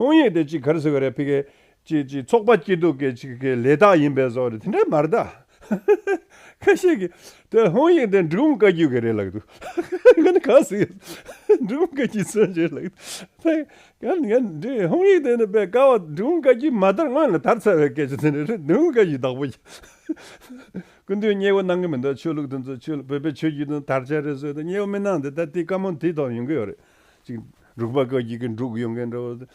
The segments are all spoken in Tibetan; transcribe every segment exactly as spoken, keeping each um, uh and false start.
ཧོང་ཡིག་དེ་ཅིག་ག་རེ་ཟེར་གི་རེད། ཕ་གི་ཅིག་ཅིག་ཚོགས་པ་སྐྱིད་སྡུག་གི་ཅིག་གི་ལས་རྟགས་ཡིན་པའི་བཟོ་རེད། དེ་འདྲ་མ་རེད་ད། ཁ་ཤས་ཀྱིས་དེ་ཧོང་ཡིག་དེ་འབྲི་གུང་བཀའ་བརྒྱུད་ཀྱི་རེད་ལབ་ཀྱི་འདུག་ང་ནི་གང་ཟེར། འབྲི་གུང་བཀའ་བརྒྱུད་ཚོན་ཆེ་ལབ་ཀྱི་འདུག་ང་ང་འདི་ཧོང་ཡིག་དེ་ནི་དཔེ་དཀའ་བ། འབྲི་གུང་བཀའ་བརྒྱུད་མ་དར་སྔོན་ལ་དར་ཚར་བའི་སྐད་ཆ་དེ་འདྲ་རེད། འབྲི་གུང་བཀའ་བརྒྱུད་བདག་པོ་ཡིན། སྐུ་མདུན་མཉེས་པོ་གནང་གི་མི་འདུག་ཆོས་ལུགས་དེ་ཚོ། ཆོས་བོད་པའི་ཆོས་བརྒྱུད་དང་དར་ཆ་རེད་ཟེར་ཏེ་མཉེས་པོ་མི་གནང་། དེ་ད་དེ་བཀའ་མོལ་དེའི་ཐོག་ཡོང་གི་ཡོད་རེད། ཅིག་འབྲུག་པ་བཀའ་བརྒྱུད་ཀྱི་འབྲུག་ཡོང་མཁན་འདྲ་བོ།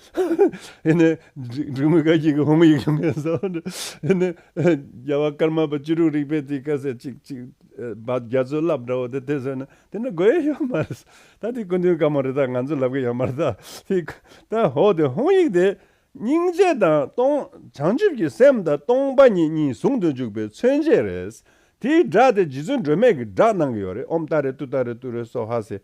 ཨེ་ནས་འབྲུག་མི་བཀའ་བརྒྱུད་ཀྱི་ཧོང་ཡིག་ཡོང་མཁན་བཟོ་འདྲ། ཨེ་ནས་རྒྱལ་བ་ཀརྨ་པ་བཅུ་དྲུག་རིག་པའི་དེ་ག་ཟེར་ཅིག་ཅིག་ཨ་བ་རྒྱ་མཚོའི་རླབས་འདྲ་བོ་དེ་དེ་ཟེར་ན་དེ་འདྲ་དགོས་ཡ་ཡོད་མ་རེད། ད་དེ་སྐུ་མདུན་བཀའ་མོལ་རེད། ད་ང་ཚོ་ལབ་གི་ཡོད་མ་རེད། ད་དེ་ད་ཧོ་དེ་ཧོང་ཡིག་དེ་སྙིང་རྗེ་དང་སྟོང་བྱང་ཆུབ་ཀྱི་སེམས་དང་སྟོང་པ་ཉིད་གཉིས་ཟུང་དུ་འཇུག་པའི་མཚོན་བྱེད་རེད། དེའི་སྒྲ་དེ་རྗེ་བཙུན་སྒྲོལ་མས་ཀྱི་སྒྲ་གནང་གི་ཡོད་རེད། ཨོཾ་ཏཱ་རེ་ཏུཏྟཱ་རེ་ཏུ་རེ་སྭཱ་ཧཱ་ཟེར།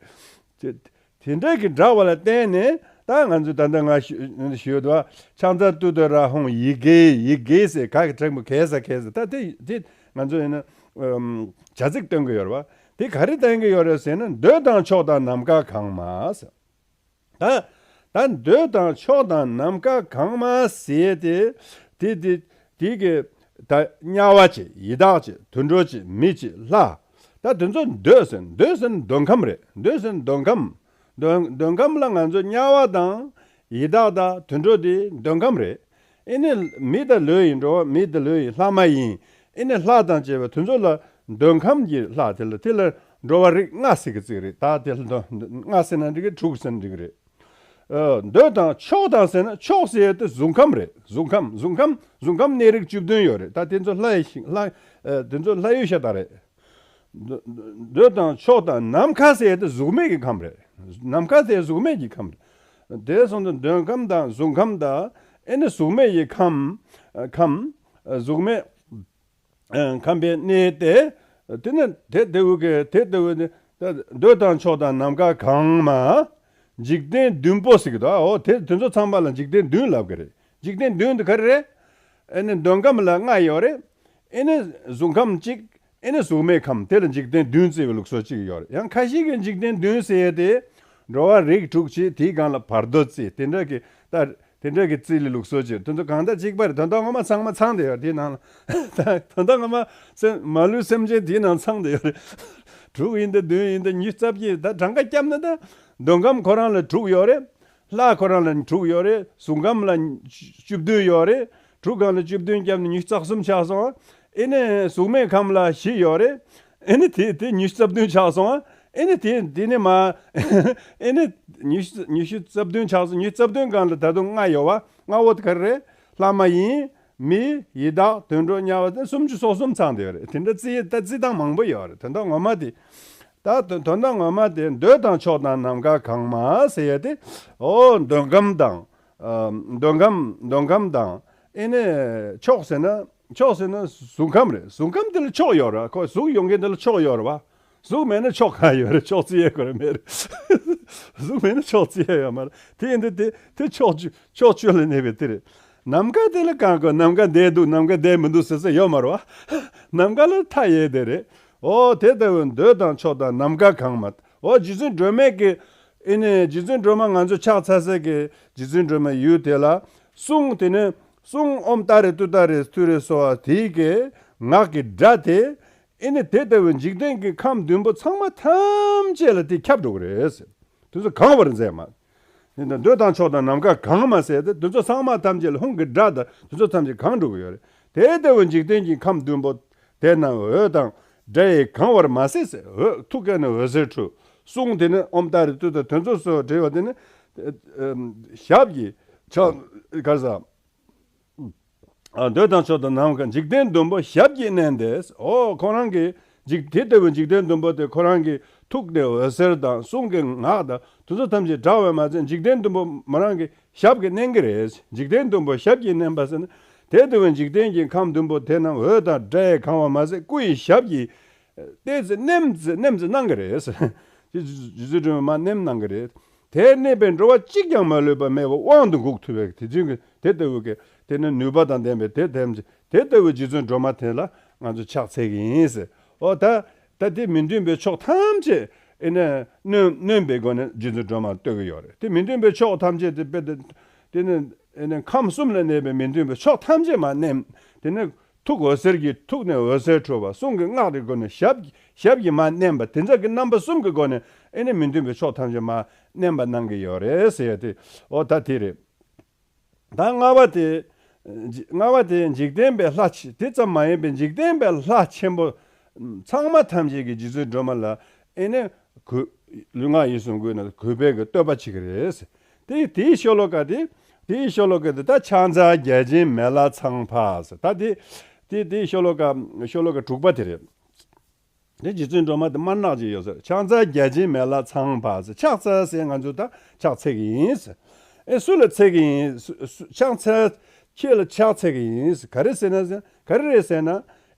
དེ་དེ་འདྲ་གི་སྒྲ་བ་ལ་བརྟེན་ནས་ད་ང་ཚོས་ད་ལྟ་ང་ཞུ་ཞུས་འདུག་ཕྱག་འཚལ་ཏུཏྟཱ་ར་ཧཱུྃ་ཡི་གེ་ཡི་གེ་ཟེར། ག་གི་དྲན་པོ་གེ་ས་གེ་ས། ད་དེ་དེ་ང་ཚོ་ཡིན་ན་ཨམ་བྱ་ཚིག་སྟོན་གི་ཡོད་རེད་བ། དེ་ག་རེ་བསྟན་གི་ཡོད་རེད་ཟེར་ན། འདོད་དང་ཕྱོགས་དང་ནམ་མཁའ་གང་མ་ཟེར། ད་ད་འདོད་དང་ཕྱོགས་དང་ནམ་མཁའ་གང་མ་ཟེར་ཏེ། དེ་དེ་དེ་གི་ད་དམྱལ་བ་ཅིག་ཡི་དྭགས་ཅིག་དུད་འགྲོ་ཅིག་མི་ཅིག་ལྷ། ད་དེ་ཚོ་འདོད་ཟེར། འདོད་ཟེར་ན་འདོད་ཁམས་རེད། འདོད་ཟེར་ན་འདོད་ཁམས། འདོད་འདོད་ཁམས་ལ་ང་ཚོ་དམྱལ་བ་དང་ཡི་དྭགས་དང་དུད་འགྲོ་དེ་འདོད་ཁམས་རེད། ཨེ་ནི་མི་དང་ལྷ་ཡིན་འགྲོ་བ། མི་དང་ལྷ་ཡིན། ལྷ་མ་ཡིན། ཨེ་ནི་ལྷ་དང་བཅས་པ་དེ་ཚོ་ལ་འདོད་ཁམས་ཀྱི་ལྷ། དེ་ལ་དེ་ལ་འགྲོ་བ་རིགས་ལྔ་ཟེར་གི་ཅིག་རེད། ད་དེ་ལ་འདོད་ལྔ་ཟེར་ན་འགྲིག་གི། དྲུག་ཟེར་ན་འགྲིག་གི་རེད། ཨ་འདོད་དང་ཕྱོགས་དང་ཟེར་ན། ཕྱོགས་ཟེར་ཡས་དེ་གཟུགས་ཁམས་རེད། གཟུགས་ཁམས། གཟུགས་ཁམས། གཟུགས་ཁམས་གནས་རིགས་བཅུ་བདུན་ཡོད་རེད། ད་དེ་ཚོ་ལྷ་ཡི་ཤིང་ལྷ། ཨ་དེ་ཚོ་ལྷ་ཡུལ་ཤ་སྟག་རེད། འདོད་འདོད་དང་ཕྱོགས་དང་ནམ་མཁའ་ཟེར་ཡས་དེ་གཟུགས་མེད་ཀྱི་ཁམས་རེད། ནམ་མཁའ་དེ་གཟུགས་མེད་ཀྱི་ཁམས་རེད། དེ་སོང་ཙང་འདོད་ཁམས་དང་གཟུགས་ཁམས་དང་། ཨེ་ནི་གཟུགས་མེད་ཀྱི་ཁམས། ཁམས། གཟུགས་མེད་ཁམས་པའི་གནས་ཏེ། དེ་ནི་དེ་ལྟ་བུ་གི་དེ་ལྟ་བུ་ནི། ད་འདོད་དང་ཕྱོགས་དང་ནམ་མཁའ་གང་མ། འཇིག་རྟེན་བདུན་པོ་ཟེར་གི་འདུག་འོ་དེ་དེ་ཚོ་ཚང་མ་ལ་འཇིག་རྟེན་བདུན་ལབ་གི་རེད། འཇིག་རྟེན་བདུན་དེ་ག་རེ་རེད། ཨེ་ནི་འདོད་ཁམས་ལ་ལྔ་ཡོད་རེད། ཨེ་ནི་གཟུགས་ཁམས་གཅིག་ཨེ་ནི་གཟུགས་མེད་ཁམས། དེ་ལ་འཇིག་རྟེན་བདུན་བརྩི་བའི་ལུགས་སྲོལ་གཅིག་ཡོད་རེད། ཡང་ཁ་ཤས་ཀྱིས་འཇིག་རྟེན་བདུན་ཟེར་ཡས་དེ་འགྲོ་བ་རིགས་དྲུག་ཅིག་དེའི་སྒང་ལ་བར་དོ་བརྩི། དེ་འདྲ་གི་ད་དེ་འདྲ་གི་རྩིས་ལ་ལུགས་སྲོལ་གཅིག་དེ་ཚོ་གང་ལྟར་གཅིག་པ་རེད། དོན་དག་ངོ་མ་ཚང་མ་ཚང་བསྡད་ཡོད་རེད། དེའི་ནང་ལ་དོན་དག་ངོ་མ་སེམས་མ་ལུས་སེམས་ཅན་དེའི་ནང་ཚང་བསྡད་ཡོད་རེད། དྲུག་ཡིན་ད་བདུན་ཡིན་ད་ཉི་ཤུ་རྩ་བརྒྱད། ད་གྲངས་ཀ་བརྒྱབ་ན་ད་འདོད་ཁམས་ཁོ་རང་ལ་དྲུག་ཡོད་རེད། ལྷ་ཁོ་རང་ལ་དྲུག་ཡོད་རེད། གཟུགས་ཁམས་ལ་བཅུ་བདུན་ཡོད་རེད། དྲུག་སྒང་ལ་བཅུ་བདུན་བརྒྱབ་ནས་ཉི་ཤུ་རྩ་གསུམ་ཆགས་སོང་། ཨེ་ནི་གཟུགས་མེད་ཁམས་ལ་བཞི་ཡོད་རེད། ཨེ་ནི་དེ་དེ་ཉི་ཤུ་རྩ་བདུན་ཆགས་སོང་། ཨེ་ནི་དེ་དེ་ནི་མ། ཨེ་ནི་ཉི་ཤུ་ཉི་ཤུ་རྩ་བདུན་ཆགས་སོང་། ཉི་ཤུ་རྩ་བདུན་སྒང་ལ་ད་དུང་ལྔ་ཡོད་བ། ལྔ་བོ་དེ་ག་རེ་རེད། ལྷ་མ་ཡིན། མི། ཡི་དྭགས། དུད་འགྲོ། དམྱལ་བ། དེ་སུམ་ཅུ་སོ་གསུམ་ཚང་བསྡད་ཡོད་རེད། དེ་འདྲ་རྩིས་ད་རྩིས་སྟངས་མང་པོ་ཡོད་རེད། དོན་དག་ངོ་མ་དེ། ད་དོན་དོན་དག་ངོ་མ་དེ་འདོད་དང་ཕྱོགས་དང་ནམ་མཁའ་གང་མ་ཟེར་ཡས་དེ། ཨོ་འདོད་ཁམས་དང་། ཨ་འདོད་ཁམས་འདོད་ཁམས་དང་། ཨེ་ནས་ཕྱོགས་ཟེར་ན། ཕྱོགས་ཟེར་ན་གཟུགས་ཁམས་རེད། གཟུགས་ཁམས་དེ་ལ་ཕྱོགས་ཡོད་རེད། ཁོ་གཟུགས་ཡོད་མཁན་དེ་ལ་ཕྱོགས་ཡོད་རེད་བ། གཟུགས་མེད་ན་ཕྱོགས་གང་ཡོད་རེད། ཕྱོགས་རྩི་ཡས་ཁོ་རང་མེད་རེད། གཟུགས་མེད་ན་ཕྱོགས་རྩི་ཡས་ཡོད་མ་རེད། དེ་ཡིན་དུས་དེ་དེ་ཕྱོགས་ཆོས་ཕྱོགས་ཆོས་ལ་གནས་པའི་དེ་རེད། ནམ་མཁའ་དེ་ལ་གང་དགོས། ནམ་མཁའ་བསྡད་འདུག་ནམ་མཁའ་བསྡད་མི་འདུག་ཟེར་ས་ཡོད་མ་རེད་བ། ནམ་མཁའ་ལ་མཐའ་ཡས་དེ་རེད། ཨོ་དེ་ལྟ་བུའི་འདོད་དང་ཕྱོགས་དང་ནམ་མཁའ་གང་མ། ཨོ་རྗེ་བཙུན་སྒྲོལ་མའི་གི། ཨེ་ནས་རྗེ་བཙུན་སྒྲོལ་མ་ང་ཚོ་ཕྱག་འཚལ་སའི་གི་རྗེ་བཙུན་སྒྲོལ་མའི་ཡུལ་དེ་ལ། གསུང་དེ་ནས་གསུང་ཨོཾ་ཏཱ་རེ་ཏུཏྟཱ་རེ་ཏུ་རེ་སྭཱ་ཧཱ་དེའི་གི་ངག་གི་སྒྲ་དེ། ཨེ་ནི་དེ་ལྟ་བུའི་འཇིག་རྟེན་གྱི་ཁམས་བདུན་པོ་ཚང་མ་ཐམས་ཅད་ལ་དེ་ཁྱབ་འགྲོ་གི་རེད། དེ་ཚོ་གང་བར་མཛད་མ། འདོད་དང་ཕྱོགས་དང་ནམ་མཁའ་གང་མ་ཟེར་ཏེ་དེ་ཚོ་ཚང་མ་ཐམས་ཅད་ལ་ཧཱུྃ་གི་སྒྲ་དང་དེ་ཚོ་ཐམས་ཅད་གང་འགྲོ་གི་ཡོད་རེད། དེ་ལྟ་བུའི་འཇིག་རྟེན་གྱི་ཁམས་བདུན་པོ་དེ་རྣམས་འོད་དང་སྒྲ་ཡིས་གང་བར་མ་ཟད་ཟེར། འོད་ཐུགས་ཀ་ནས་འོད་ཟེར་འཕྲོས། གསུང་དེ་ནི་ཨོཾ་ཏཱ་རེ་ཏུཏྟཱ་དེ་ཚོ་སོགས་བྲིས་པ་དེ་ནི་ཞབས་ཀྱིས་ཕྱག་གར་ས། ཨ་འདོད་དང་ཕྱོགས་དང་ནམ་མཁའ། འཇིག་རྟེན་བདུན་པོ་ཞབས་ཀྱིས་མནན་ཏེ། ཨོ་ཁོ་རང་གི་འཇིག་དེ་ལྟ་བུའི་འཇིག་རྟེན་བདུན་པོ་དེ་ཁོ་རང་གི་ཐུགས་ནས་འོད་ཟེར་དང་གསུང་གི་ངག་དང་དེ་ཚོ་ཐམས་ཅད་སྒྲ་བས་མ་ཟད་འཇིག་རྟེན་བདུན་པོ་མོ་རང་གི་ཞབས་ཀྱིས་མནན་གྱི་རེད། འཇིག་རྟེན་བདུན་པོ་ཞབས་ཀྱིས་མནན་པ་ཟེར་ན། དེ་ལྟ་བུའི་འཇིག་རྟེན་གྱི་ཁམས་བདུན་པོ་དེ་རྣམས་འོད་དང་སྒྲ་ཡིས་གང་བ་མ་ཟད་སྐུ་ཡི་ཞབས་ཀྱིས་ཏོག་ཙམ་ནེམ་ཙམ་ནེམ་ཙམ་གནང་གི་རེད། རྗེ་བཙུན་སྒྲོལ་མ་མ་ནེམ་གནང་གི་རེད། དེར་གནས་པའི་འགྲོ་བ་གཅིག་ཀྱང་མ་ལུས་པ་མེད་པར་དབང་དུ་འགུག་ཐུབ་པའི་དེ་བཞིན་གྱི་དེ་ལྟ་བུ་གི་དེ་ནི་ནུས་པ་དང་ལྡན་པའི་དེ་ལྟ་བུ་དེ་ལྟ་བུའི་རྗེ་བཙུན་སྒྲོལ་མ་དེ་ལ་ང་ཚོ་ཕྱག་འཚལ་གྱི་ཡིན་ཟེར། ཨོ་ད་ད་དེ་མི་མཐུན་པའི་ཕྱོགས་ཐམས་ཅད་ཨེ་ནས་གནོན་གནོན་པའི་སྒོ་ནས་རྗེ་བཙུན་སྒྲོལ་མ་བསྟོད་ཀྱི་ཡོད་རེད། དེ་མི་མཐུན་པའི་ཕྱོགས་ཐམས་ཅད་དེ་དཔེ་དེ་ དེ་ནས་ཨེ་ནས་ཁམས་གསུམ་ལ་གནས་པའི་མི་མཐུན་པའི་ཕྱོགས་ཐམས་ཅད་མར་མནན། དེ་ནས་ཐུགས་འོད་ཟེར་གྱིས་ཐུགས་ནས་འོད་ཟེར་འཕྲོ་བ། གསུང་གི་སྔགས་ཀྱི་སྒོ་ནས་ཞབས་ཞབས་ཀྱིས་མར་མནན་པ། དེ་ཚོ་གི་རྣམ་པ་གསུམ་གྱི་སྒོ་ནས་ཨེ་ནས་མི་མཐུན་པའི་ཕྱོགས་ཐམས་ཅད་མར་མནན་པ་གནང་གི་ཡོད་རེད་ཟེར་ཡ་དེ། འོ་ད་དེ་རེད། ད་ལྔ་པ་དེ། ལྔ་པ་དེ་འཇིག་རྟེན་པའི་ལྷ་ཆེ་དེ་ཙམ་མ་ཡིན་པའི་འཇིག་རྟེན་པའི་ལྷ་ཆེན་པོ་ཚང་མ་ཐམས་ཅད་ཀྱིས་རྗེ་བཙུན་སྒྲོལ་མ་ལ་ཨེ་ནས་གུས། ལུས་ངག་ཡིད་གསུམ་གུས་ནས་གུས་པའི་གི་བསྟོད་པ་བྱེད་ཀྱི་རེད། དེ་དེའི་ཤོ་ལོ་ཀ་དེ། དེའི་ཤོ་ལོ་ཀ་དེ་ད་ཕྱག་འཚལ་བརྒྱ་བྱིན་མེ་ལྷ་ཚངས་པ་ཟེར། ད་དེ་དེ་དེའི་ཤོ་ལོ་ཀ་ཤོ་ལོ་ཀ་དྲུག་པ་དེ་རེད། དེ་རྗེ་བཙུན་སྒྲོལ་མ་དེ་དམར་ནག་ཅིག་ཡོད་ཟེར། ཕྱག་འཚལ་བརྒྱ་བྱིན་མེ་ལྷ་ཚངས་པ་ཟེར། ཕྱག་འཚལ་ཟེར་ང་ཚོས་ད་ཕྱག་འཚལ་གྱི་ཡིན་ཟེར། ཨེ་སུ་ལ་འཚལ་གྱི་ཡིན། སུ་སུ་ཕྱག་འཚལ། ཁྱེད་ལ་ཕྱག་འཚལ་གྱི་ཡིན་ཟེར། ག་རེ་ཟེར་ན་ཟེར། ག་རེ་རེད་ཟེར་ན།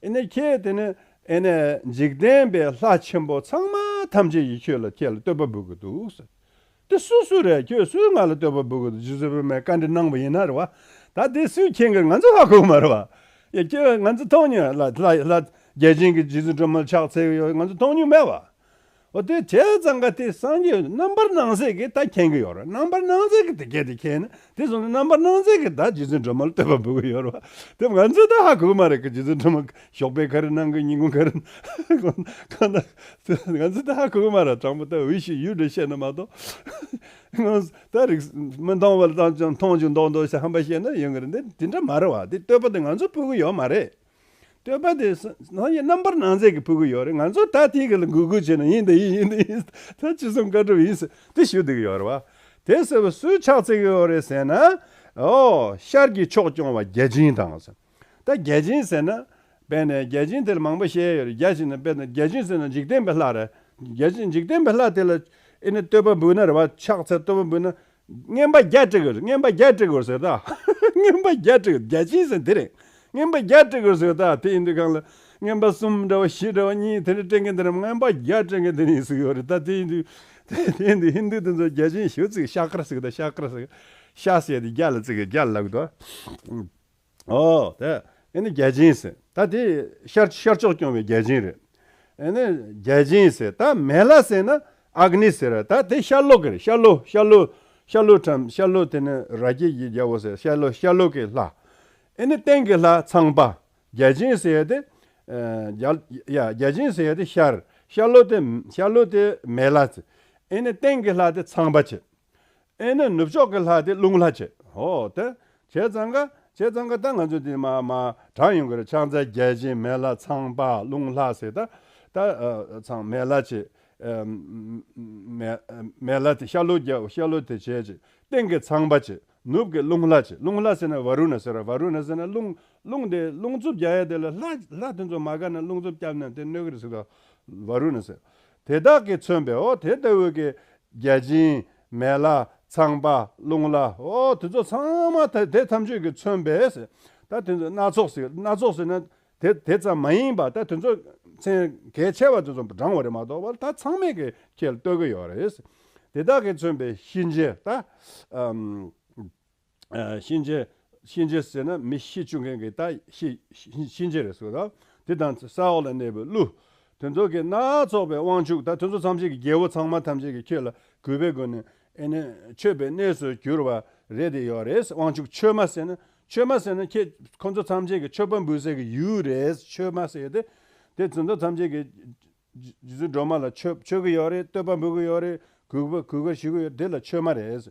ཨེ་ནས་ཁྱེད་དེ་ནས་ཨེ་ནས་འཇིག་རྟེན་པའི་ལྷ་ཆེན་པོ་ཚང་མ་ཐམས་ཅད་ཀྱིས་ཁྱོད་ལ་ཁྱེད་ལ་བསྟོད་པ་འབུལ་གྱི་འདུག་ཟེར། དེ་སུ་སུ་རེད། ཁྱོད་སུས་ང་ལ་བསྟོད་པ་འབུལ་དགོས་འདུག་རྗེ་བཙུན་སྒྲོལ་མས་བཀའ་འདྲི་གནང་བ་ཡིན་ན་རེད་བ། ད་དེ་སུས་མཁྱེན་གྱི་རེད། ང་ཚོ་ཧ་གོ་གི་མ་རེད་བ། ཡ་ཁྱོད་ང་ཚོ་མཐོང་མྱོང་། ལྷ་ལྷ་ལྷ་བརྒྱ་བྱིན་གྱིས་རྗེ་བཙུན་སྒྲོལ་མ་ལ་ཕྱག་འཚལ་གྱི་ཡོད། ང་ཚོ་མཐོང་མྱོང་མེད་བ། འོ་དེ་བྱས་ཙང་ཀ་དེ་སངས་རྒྱས་རྣམ་པར་སྣང་མཛད་ཀྱིས་ད་མཁྱེན་གྱི་ཡོད་རེད། རྣམ་པར་སྣང་མཛད་ཀྱིས་དེ་སྐད་དེ་མཁྱེན་ན། དེ་སོང་ཙང་རྣམ་པར་སྣང་མཛད་ཀྱིས་ད་རྗེ་བཙུན་སྒྲོལ་མ་ལ་བསྟོད་པ་འབུལ་གྱི་ཡོད་རེད་བ། དེ་ང་ཚོས་ད་ཧ་གོ་གི་མ་རེད་གི། རྗེ་བཙུན་སྒྲོལ་མ་ཞོགས་པའི་ག་རེ་གནང་གི། ཉིན་གུང་ག་རེ་གནང་གི། ང་ཚོས་ད་ཧ་གོ་གི་མ་རེད། དྲང་པོ་ད་འུ་ཤི་ཡུལ་འདྲ་བཤད་ན་མ་གཏོགས། ང་ད་རིག་མི་མཐོང་བ་ལ་ད་ཅང་མཐོང་རྒྱུ་མདོག་མདོག་ཞིག་ཧམ་པ་བཤད་ན་ཡོང་གི་རེད། འདི་འདི་འདྲ་མ་རེད་བ། འདི་བསྟོད་པ་དེ་ང་ཚོས་ཕུལ་གི་ཡོད་མ་རེད། བསྟོད་པ་དེ་སངས་རྒྱས་རྣམ་པར་སྣང་མཛད་ཀྱིས་ཕུལ་གི་ཡོད་རེད། ང་ཚོ་ད་དེའི་གི་ལ་འགུལ་འགུལ་བྱས་ན་ཡིན་དེ་ཡིན། ཡིན་དེ་ཡིན། ད་ཅི་གསུང་བཀའ་སྒྲུབ་ཡིན་ཟེར་དེ་ཞུ་བསྡད་ཀྱི་ཡོད་རེད་བ། དེ་ཟེར་བ་སུས་ཕྱག་འཚལ་གྱི་ཡོད་རེད་ཟེར་ན། ཨོ་ཤར་གྱི་ཕྱོགས་སྐྱོང་བ་བརྒྱ་བྱིན་དང་ཟེར། ད་བརྒྱ་བྱིན་ཟེར་ན། དཔེར་ན་བརྒྱ་བྱིན་དེ་ལ་མང་པོ་བཤད་ཡོད་རེད། བརྒྱ་བྱིན་ན་དཔེར་ན་བརྒྱ་བྱིན་ཟེར་ན་འཇིག་རྟེན་པའི་ལྷ་རེད། བརྒྱ་བྱིན་འཇིག་རྟེན་པའི་ལྷ་དེ་ལ་ཨེ་ནི་བསྟོད་པ་འབུལ་ན་རེད་བ། ཕྱག་འཚལ་བསྟོད་པ་འབུལ་ན། རྔན་པ་བརྒྱ་སྤྲད་དགོས་རེད། རྔན་པ་བརྒྱ་སྤྲད་དགོས་རེད་ཟེར་ད། རྔན་པ་བརྒྱ་སྤྲད་དགོས། བརྒྱ་བྱིན་ཟེར་དེ་རེད། རྔན་པ་བརྒྱ་སྤྲད་དགོས་ཟེར་ད། དེ་ཡིན་དུས་གང་ལ་རྔན་པ་གསུམ་འདྲ་བ་བཞི་འདྲ་བ་གཉིས་དེ་འདྲ་སྤྲད་མཁན་དེ་རེད། རྔན་པ་བརྒྱ་སྤྲད་མཁན་དེ་ནི་ཟིག་ཡོད་རེད། ད་དེ་ཡིན་དུས་དེ་དེ་ཡིན་དུས་ཧིན་དུ་དེ་ཚོ་བརྒྱ་བྱིན་ཞུ་ཚིག་ཤ་ཀར་ཟིག་ད་ཤ་ཀར་ཟིག་ཤ་ཟེར་དེ་བརྒྱ་ལ་ཚིག་བརྒྱ་ལ་ལབ་གི་འདུག་ཨོ་དེ་ཨེ་ནི་བརྒྱ་བྱིན་ཟེར། ད་དེ་ཤར་ཤར་ཕྱོགས་སྐྱོང་བའི་བརྒྱ་བྱིན་རེད། ཨེ་ནི་བརྒྱ་བྱིན་ཟེར། ད་མེ་ལྷ་ཟེར་ན་ཨག་ནི་ཟེར། ད་དེ་ཤར་ལྷོ་གི་རེད། ཤར་ལྷོ་ཤར་ལྷོ་ཤར་ལྷོ་ཁྲམ་ཤར་ལྷོ་དེ་ནི་ར་སྐྱེས་ཀྱི་རྒྱལ་པོ་ཟེར། ཤར་ལྷོ་ཤར་ལྷོ་གི་ལྷ། ཨེ་ནི་སྟེང་གི་ལྷ་ཚངས་པ། བརྒྱ་བྱིན་ཟེར་ཡ་དེ། ཨ་བརྒྱ་ཡ་བརྒྱ་བྱིན་ཟེར་ཡ་དེ་ཤར། ཤར་ལྷོ་དེ་ཤར་ལྷོ་དེ་མེ་ལྷ་ཟེར། ཨེ་ནི་སྟེང་གི་ལྷ་དེ་ཚངས་པ་བྱས། ཨེ་ནི་ནུབ་ཕྱོགས་ཀྱི་ལྷ་དེ་རླུང་ལྷ་བྱས། ཧོ་དེ་བྱས་ཙང་ཀ་བྱས་ཙང་ཀ་ད་ང་ཚོ་དེ་མ་མ་དྲངས་ཡོང་གི་རེད། ཕྱག་འཚལ་བརྒྱ་བྱིན་མེ་ལྷ་ཚངས་པ་རླུང་ལྷ་ཟེར། ད་ད་ཨ་ཚངས་མེ་ལྷ་བྱས། ཨ་མེ་མེ་ལྷ་དེ་ཤར་ལྷོ་རྒྱལ་ཤར་ལྷོ་དེ་བྱས་བྱས། སྟེང་གི་ཚངས་པ་བྱས། ནུབ་ཀྱི་རླུང་ལྷ་བྱས། རླུང་ལྷ་ཟེར་ན་ཝ་རུ་ཎ་ཟེར། ཝ་རུ་ཎ་ཟེར་ན་རླུང་རླུང་དེ་རླུང་འཚུབ་རྒྱག་ཡ་དེ་ལ་ལྷ་ལྷ་དེ་ཚོ་མ་དགའ་ན་རླུང་འཚུབ་བརྒྱབ་ན་དེ་གནོད་གི་རེད་ཟེར་དུས་ཝ་རུ་ཎ་ཟེར། དེ་དག་གིས་མཚོན་པའི་འོ་དེ་ལྟ་བུ་གི་བརྒྱ་བྱིན། མེ་ལྷ། ཚངས་པ། རླུང་ལྷ། འོ་དེ་ཚོ་ཚང་མ་ད་དེ་ཐམས་ཅད་ཀྱིས་མཚོན་པའི་ཟེར། ད་དེ་ཚོ་སྣ་ཚོགས་ཟེར། སྣ་ཚོགས་ཟེར་ན་དེ་དེ་ཙམ་མ་ཡིན་པ། ད་དེ་ཚོ་མཚན་གལ་ཆེ་བ་དེ་ཚོ་བགྲང་བ་རེད་མ་གཏོགས་པ། ད་ཚང་མས་ཀྱི་ཁྱེད་ལ་བསྟོད་ཀྱི་ཡོད་རེད། དེ་དག་གིས་མཚོན་པའི་གཤིན་རྗེ། ད་ཨམ་ཨ་གཤིན་རྗེ། གཤིན་རྗེ་ཟེར་ན་མི་ཤི་བཅུག་མཁན་གྱི་ད་ཤི་གཤིན་རྗེ་རེད་ཟེར་བ་དང་། དེ་དང་ས་འོག་ལ་གནས་པའི་ཀླུ། དེ་ཚོ་གི་སྣ་ཚོགས་པའི་དབང་ཕྱུག་ད་དེ་ཚོ་ཐམས་ཅད་ཀྱི་རྒྱལ་པོ་ཚང་མ་ཐམས་ཅད་ཀྱིས་ཁྱེད་ལ་གུས་པའི་སྒོ་ནས་ཨེ་ནི་མཆོད་པའི་གནས་སུ་གྱུར་པ་རེད་དེ་ཡོད་རེད། དབང་ཕྱུག་མཆོད་མ་ཟེར་ན། མཆོད་མ་ཟེར་ན་ཁྱེད་ཁོ་ཚོ་ཐམས་ཅད་ཀྱི་མཆོད་པ་འབུལ་སའི་གི་ཡུལ་རེད། མཆོད་མ་ཟེར་ཡ་དེ། དེ་དེ་ཚོ་ཐམས་ཅད་ཀྱིས་རྗེ་རྗེ་བཙུན་སྒྲོལ་མ་ལ་མཆོད་མཆོད་ཀྱི་ཡོད་རེད། བསྟོད་པ་འབུལ་གྱི་ཡོད་རེད། གུས་པ་གུས་བཀུར་ཞུ་གི་ཡོད། དེ་ལ་མཆོད་མ་རེད།